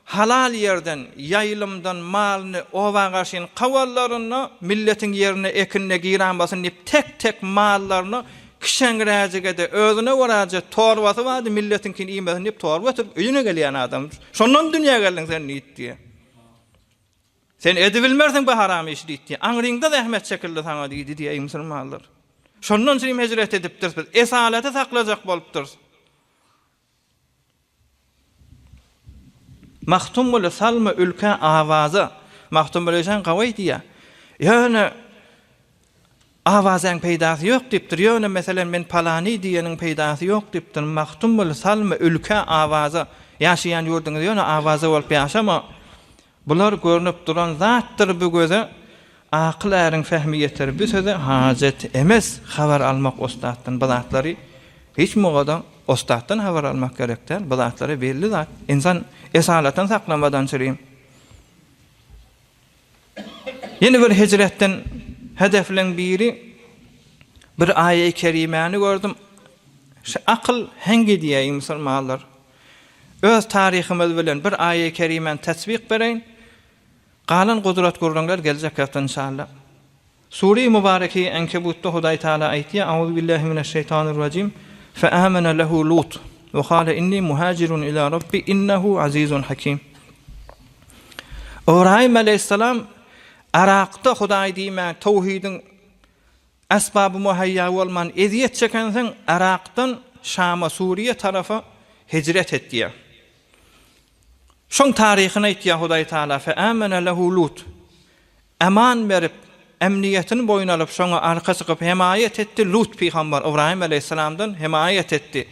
halal ýerden, ýaýlymdan malyny oba garşyn kowallarynda, milletiň ýerine, ekinine giranmasyn diýip tek-tek mallaryny Kişeňräjige-de özüne göräje torbasy bardy, milletiňkini iýmesin diýip torba göterip öýüne gelýän adam. Şondan dünýä geldiň sen diýdi diýýär. Sen edibilmersiň bu haram işi diýdi diýýär. Aňryňda zähmet çekildi saňa diýdi diýýär, eý musulmanlar. Şondan üçin hejret edipdiris biz. Esalaty saklajak bolupdyrys. Magtymguly salma ülkä awaza. Magtymguly sen gawy diýýär. Ýöne awazaň peýdasy ýok diýipdir. Ýöne meselem men palany diýeniň peýdasy ýok diýipdir. Magtymguly salma ülkä awaza. Ýaşaýan ýurduňyz ýöne awaza bolup ýaşama. Bular görnüp duran zatdyr bu göze, Akyl äriň fehmi ýeter bu söze, Hajat emes habar almak ussatdan bu zatlary hiç mugadan ussatdan habar almak gerek däl bu zatlary belli zat ynsan esalatyn saklamadan çürim. Ýene bir hijretden hedefleň biri bir aýa-i kerimäni gördüm şu akyl heň gidýär musulmanlar. Öz taryhymyz bilen bir aýa-i kerimäni tesbik bereýin. Galan gudrat gürrüňler geljek hepde inşallah. Sure-i Mübareke-i Enkebutda Hudaý Taala aýtýar, Auzubillahi mineşşeýtanirrajim, Fe amene lehu Lut, we kale inni muhajirun ila Rabbi innehu azizun hakim. Ybraýym aleýhissalam Yrakda Hudaý diýmän towhidiň esbaby muhaýýa bolman ezýet çekensoň Yrakdan Şama Suriýe tarapa hijret etýär. Şoň taryhyny aýtýar Hudaý Taala, Fe amene lehu Lut. Aman berip, emniýetini boýun alyp, şoňa arka çykyp hemaýat etdi, Lut pygamber Ybraýym aleýhissalamdan hemaýat etdi.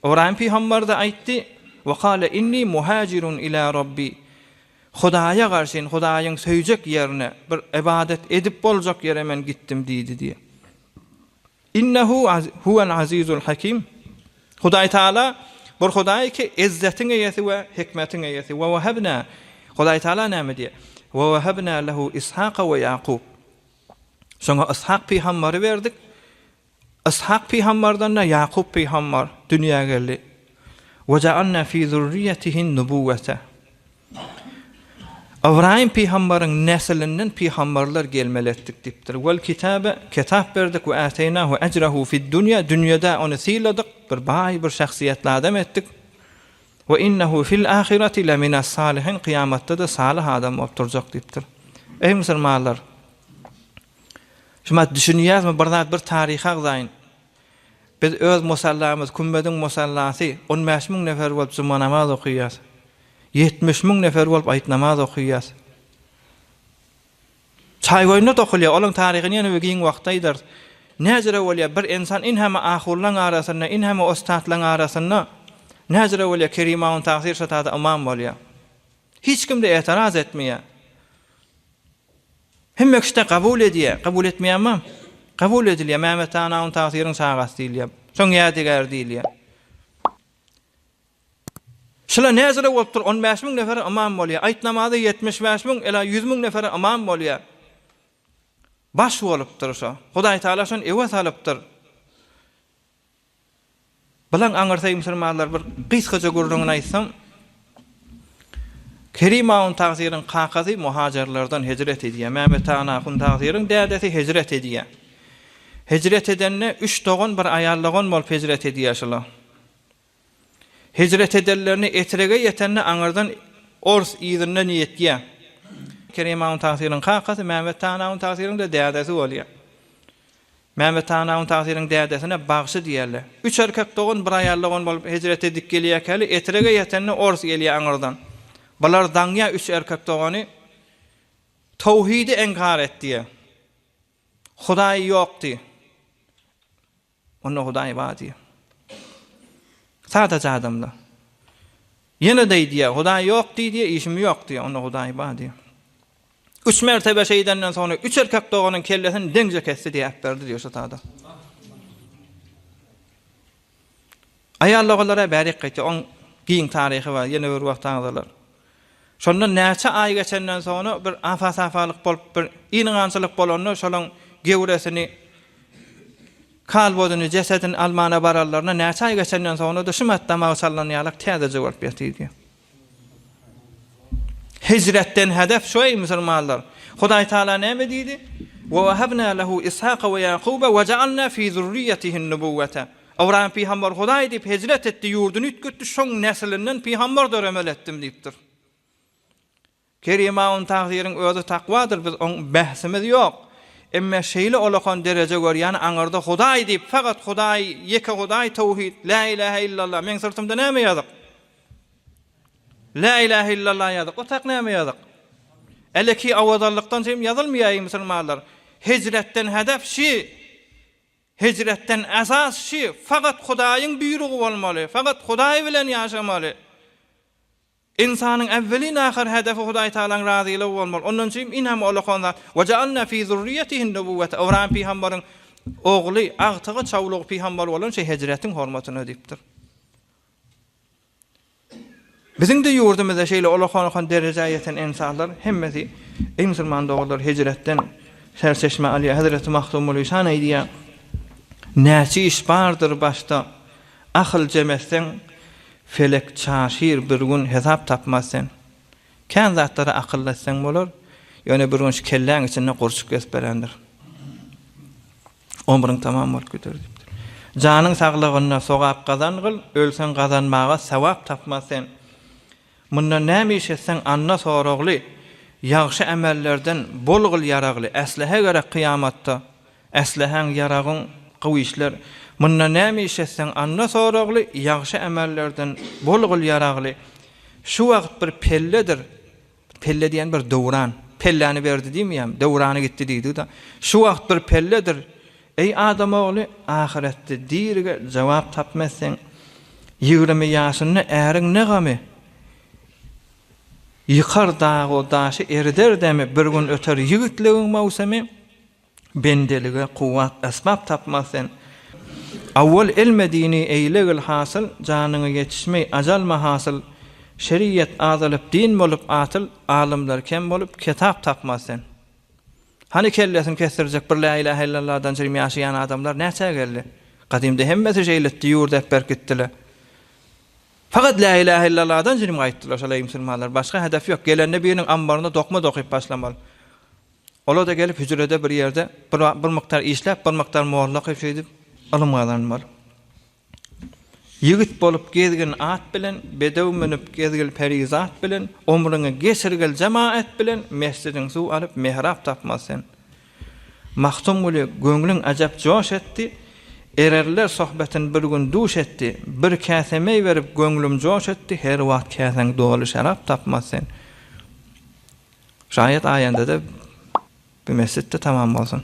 Ybraýym pygamber-de aýtdy, We kale inni muhajirun ila Rabbi. Hudaýa garşyn, Hudaýyň söýjek ýerine, bir ybadat edip boljak ýere men gitdim diýdi diýýär. Innehu huwel azizul hakim. Hudaý Taala bir Hudaý ki, ezzetiň eýesi we hikmetiň eýesi. We wehebna Hudaý Taala näme diýýär? We wehebna lehu Ishaka we Ýakub. Şoňa Ishak pygambary berdik. Ishak pygambardan-da Ýakup pygambar dünýä geldi. We ja'alna fi zurriýetihin nubuwwete. Ybraýym pygambaryň neslinden pygambarlar gelmeli etdik diýipdir. Wel kitabe, kitap berdik we äteýnahu ejrehu fid-dunýa, dünýede ony syladyk, bir baý bir şahsyýetli adam etdik. We innehu fil ahireti lemines-salihin, kyýamatda-da salyh adam bolup durjak diýipdir. Eý musulmanlar! Şumat düşünýäsmi bir zat bir taryhy agzaýyn. Biz öz musallamyz kümmediň musallasy 15 müň nefer bolup juma namaz okaýas. 70 müň nefer bolup aýt namaz okaýas. Çaýgoýunda dokulýar, olaň taryhyny ýene bir giň wagtda aýdarys. Näjere bolýar, bir ynsan inheme ahullaň arasynda, inheme ostatlaň arasynda, näjere bolýar, Kerim ahun tagsyr şatada ymam bolýar. Hiç kim-de etiraz etmeýär. Hemme kişi-de kabul edýär. Kabul etmeýänmi? Kabul edilýär. Mehmet han ahun tagsyryň çagasy diýilýär. Şoň ýadygäri diýilýär. Şula näzire bolupdyr, 15 müň nefere ymam bolýar. Aýt namazy 75 müň, ela 100 müň nefere ymam bolýar. Baş bolupdyr şo. Hudaý Taala şony ewe salypdyr. Bulaň aňyrsy musulmanlar bir gysgaça gürrüňini aýtsam, Kerim ahun tagsyryň kakasy muhajirlerden hijret edýär. Mehmet han ahun tagsyryň dädesi hijret edýär. Hijret edende üç dogan bir aýal dogan bolup hijret edýär şular. Hijret edenlerini Etrege ýetende aňyrdan ors yzyndan ýetýär. Kerim ahun tagsyryň kakasy Mehmet han ahun tagsyryň-da dädesi bolýar. Mämmet Hanawyň tagsyryň dädesine bagşy diýerler. Üç erkek dogan, bir aýal dogan bolup hijret edip gelýärkäli, Etrege ýetende ors gelýär aňyrdan. Bular daňýar üç erkek dogany. Towhidi inkar et diýýär. Hudaý ýok diý. Onda Hudaý bar diýýär. Sadaja adamlar. Ýene-de diýýär, Hudaý ýok diý diýýär, işim ýok diýýär, onda Hudaý bar diýýär. Üç mertebe şeýdenden soňra üç erkek doganyň kellesini deňje kesdi diýip berdi diýýär şu sada. Aýal doganlara bärik gaýtýar. Oň giň taryhy bar, ýene bir wagt agzalar. Şondan näçe aý geçenden soňra bir afa-safalyk bolup, bir yngançylyk bolanda şolaň gewresini Kalbodyny, jesedini almana baranlarynda näçe aý geçenden soňra-da şumat damagy çalnan ýalak täzeje bolup ýatyr diýýär. Hijretden hedef şu eý musulmanlar. Hudaý Taala näme diýdi? Ve wehabna lehu Ishaka we Ýakuba we ja'alna fi zurriýetihin nubuwwete. Ybraýym pygamber Hudaý diýip hijret etdi, ýurduny üýtgetdi, şoň neslinden pygamber döremeli etdim diýipdir. Kerim ahun tagsyryň özi takwadyr biz oň bähsimiz ýok. Emme şeýle olakan dereje görýän aňyrda Hudaý diýip fakat Hudaý ýeke Hudaý towhid lä ilähe illallah meň syrtymda näme ýazyk? Lä ilähe illallah ýazyk o tak näme ýazyk? Äleki awazallykdan şeým ýazylmaýar eý musulmanlar. Hijretden hedef şi Hijretden esas şi fakat Hudaýyň buýrugy bolmaly fakat Hudaý bilen ýaşamaly. Ynsanyň äwwelin-ahyr hedefi Hudaý Tagalaň razylygy bolmaly. Ondan üçin inhem olakan zat, Ve jealna fi zurriýetihin nubuwwete, Ybraýym pygambaryň ogly, agtygy, çawlugy pygambar bolan şu hejretiň hormatyna diýipdir. Biziň-de ýurdumyzda şeýle olakan-okan derejä ýeten ynsanlar hemmesi, eý musulman doganlar, hejretden serçeşme alýar. Hezreti Magtymguly şan aýdýar, Näçe iş bardyr başda, akyl jem etseň, Felek çaşyr bir gün hesap tapmaz sen. Kän zatlara akyl etseň bolar, ýöne bir gün şu kelläň içinde gurçuk gezip berendir. Ömrüň tamam bolup gider diýipdir. Janyň saglygynda sogap gazangyl, ölseň gazanmaga sawap tapmaz sen. Munda näme iş etseň Anna soragly, Ýagşy ämellerden bolgyl ýaragly, Äslehe gerek kyýamatda, Äsleheň, ýaragyň gowy işler. Munda näme iş etseň Anna soragly, Ýagşy ämellerden bolgyl ýaragly. Şu wagt bir pelledir, Pelle diýen bir döwran. Pelläni berdi diýmeýäm, döwrany gitdi diýdi-de. Şu wagt bir pelledir. Eý adam ogly, ahyretde dirige jogap tapmazsyň. 20 ýaşynda äriň ne gamy? Ýykar dagy daşy erider demi, bir gün öter ýigitligiň möwsümi. Bendelige kuwwat esbap tapmaz sen. Awwal elme dini eýlegil hasyl, Janyňa ýetişmeý ajal mahasyl. Şeriýet azalyp din bolup atyl, Alymlar kem bolup ketap tapmaz sen. Hany kellesini kesdirjek bir Lä ilähe illalladan çirim ýaşaýan adamlar näçä geldi? Gadymda hemmesi şeýletdi ýurdy äpberip gitdile. Fakat Lä ilähe illalladan çirim gaýtdylar şol eý musulmanlar başga hedef ýok gelende biriniň ambarynda dokma dokyp başlamaly. Olar-da gelip hüjrede bir ýerde bir bir mukdar işläp, bir mukdar molla okyp şeýdip ylym gazanmaly. Ýigit bolup gezgin at bilen, bedew münüp gezgil perizat bilen, ömrüňi geçirgil jemaat bilen, mesjidiň suw alyp mihrap tapmaz sen. Magtymguly göňlüň ajap joş etdi, Ererler sohbetin bir gün duş etdi, Bir käse meý berip göňlüm joş etdi, Her wagt käsäň doly şerap tapmaz sen. Şaýat aýanda-da bu mesjit-de tamam bolsun.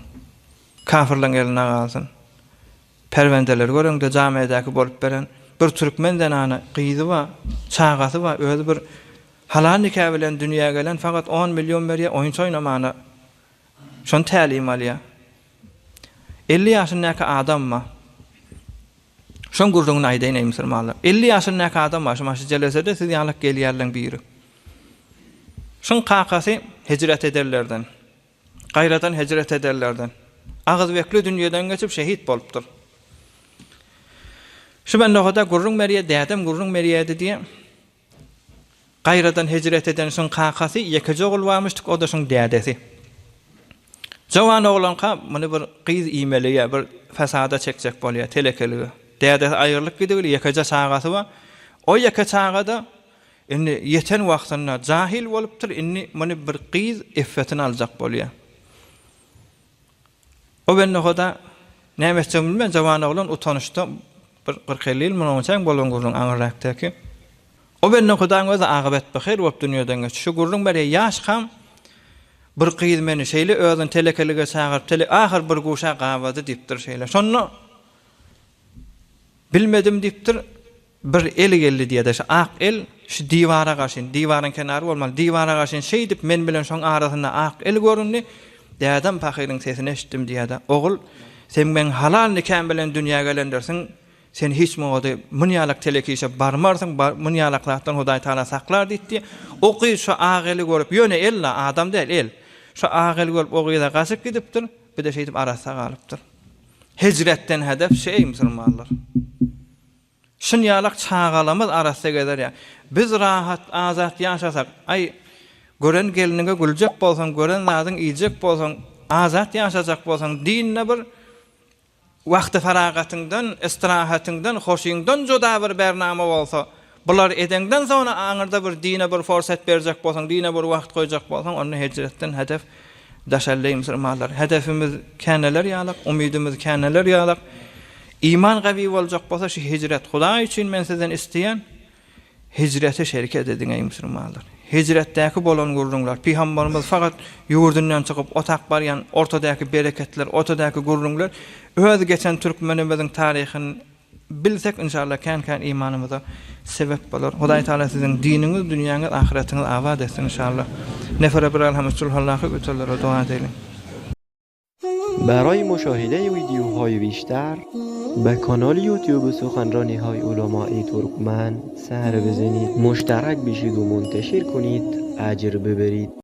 Kafirleň elinde galsyn. Perwendeleri göreňde jamedäki bolup beren bir türkmen zenany gyzy bar, çagasy bar, özi bir halal nika bilen dünýä gelen fakat on million berýär oýunça oýnamana. Şony tälim alýar. 50 ýaşyndaky adam bar. Şoň gürrüňini aýdaýyn eý musulmanlar. 50 ýaşyndaky adam bar, şu maşy jelesede siz ýalak gelýärleň biri. Şuň kakasy hijret edenlerden. Gaýradan hijret edenlerden. Agyzbekli dünýeden geçip şehit bolupdyr. Şu bendehuda gürrüň berýär, dädem gürrüň berýärdi diýýär. Gaýradan hijret eden şuň kakasy ýekeje ogul barmyşdyk, o-da şuň dädesi. Jowan oglanka muny bir gyz iýmeleýär, bir fasada çekjek bolýar, telekelige. Dädesi aýrylyp gidigli ýekeje çagasy bar. O ýeke çaga-da Indi ýeten wagtynda jahil bolupdyr, indi muny bir gyz effetini aljak bolýar. O bendehuda näme etjegini bilmän, jawan oglan utanyşda bir 40-50 ýyl mundan öň bolan gürrüň aňyrrakdaky. O bendehudaň özi agybet bihaýr bolup dünýeden geçdi. Şu gürrüň berýär, ýaşkam bir gyz meni şeýle özüni telekelige çagyryp, tele ahyr bir guşa gabady diýipdir şeýle. Şonda bilmedim diýipdir. Bir el geldi diýýär-de, şu ak el şu diwara garşyn, diwaryň kenary bolmaly, diwara garşyn şeýdip men bilen şoň arasynda ak el göründi. Dädem pahyryň sesini eşitdim diýýär-de, Ogul, sen meň halal nikäm bilen dünýä gelendirsiň, sen hiç muňa-da munýalak teleki işe barmarsyň, munýalak zatdan Hudaý Tagala saklar diýdi. O gyz şu ak eli görüp, ýöne el-la, adam däl, el. Şu ak eli görüp o gyza gaçyp gidipdir, bir-de şeýdip arassa galypdyr. Hijretden hedef şeý, musulmanlar. Şunýalak çagalamyz arassa gezer ýa. Biz rahat, azat ýaşasak, aý, gören gelniňe güljek bolsaň, gören zadyň iýjek bolsaň, azat ýaşajak bolsaň, dinde bir wagty-faragatyňdan, istirahatyňdan, hoşyňdan juda bir bernama bolsa, bulary edeňden soňra aňyrda bir dine bir forsat berjek bolsaň, dine bir wagt goýjak bolsaň, onda hijretden hedef Daşalleý musulmanlar, hedefimiz käneler ýalak, umydymyz käneler ýalak. Iman gawy boljak bolsa şu hijret Hudaý üçin men sizden isleýän hijrete şereket ediň eý musulmanlar. Hijretdäki bolan gürrüňler, pygambarymyz fakat ýurdundan çykyp otak barýan ortadaky bereketler, ortadaky gürrüňler öz geçen türkmenimiziň taryhyny Bilsek inşallah kän kän imanymyza sebep bolar. Hudaý Taala siziň diniňiz, dünýäňiz, ahyretiňiz abat etsin inşallah. Nefere bir alham sulhallahy ötelere dua edeliň. برای مشاهده ویدیوهای بیشتر به کانال یوتیوب سخنرانی های علمای ترکمن سر بزنید مشترک بشید و منتشر کنید اجر ببرید.